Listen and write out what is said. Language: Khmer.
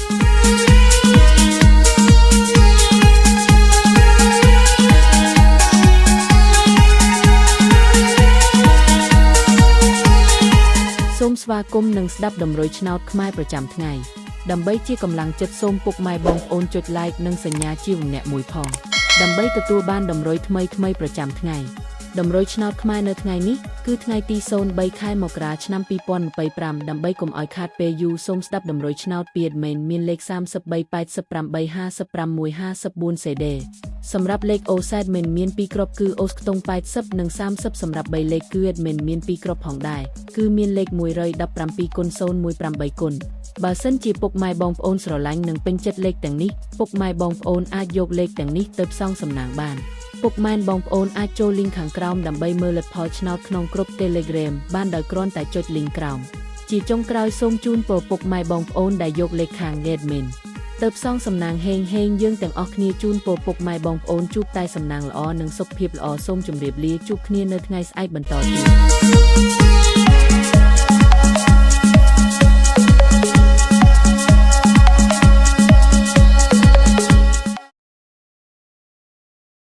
សូមស្វាគមន៍និងស្ដាប់តម្រុយឆ្នោតខ្មែរប្រចាំថ្ងៃដើម្បីជាកម្លាំងចិត្តសូមពុកម៉ែបងប្អូនចុច Like និងសញ្ញាជាវម្នាក់មួយផងដើម្បីទទួលបានតម្រុយថ្មីៗប្រចាំថ្ងៃតម្រុយឆ្នោតខ្មែរនៅថ្ងៃនេះគឺថ្ងៃទី03ខែមករាឆ្នាំ2025ដើម្បីកុំឲ្យខាតពេលយូរសូមស្ដាប់តម្រុយឆ្នោតពី admin មានលេខ33 88 55 154 CD សម្រាប់លេខ OZ មិនមាន2គ្រាប់គឺអូសខ្ទង់80និង30សម្រាប់3លេខគឺ admin មាន2គ្រាប់ផងដែរគឺមានលេខ117គុណ018គុណបើសិនជាពុកម៉ែបងប្អូនស្រឡាញ់និងពេញចិត្តលេខទាំងនេះពុកម៉ែបងប្អូនអាចយកលេខទាំងនេះទៅផ្សងសំណាងបានពុកម៉ែបងប្អូនអាចចូលលីងខាងក្រោមដើម្បីមើលលទ្ធផលឆ្នោតក្នុងក្រុម Telegram បានដោយគ្រាន់តែចុចលីងក្រោមជាចុងក្រោយសូមជូនពរពុកម៉ែបងប្អូនដែលយកលេខខាង admin ទៅផ្សងសំណាងហេងហេងយើងទាំងអស់គ្នាជូនពរពុកម៉ែបងប្អូនជួបតែសំណាងល្អនិងសុខភាពល្អសូមជម្រាបលាជួបគ្នានៅថ្ងៃស្អែកបន្តទៀត។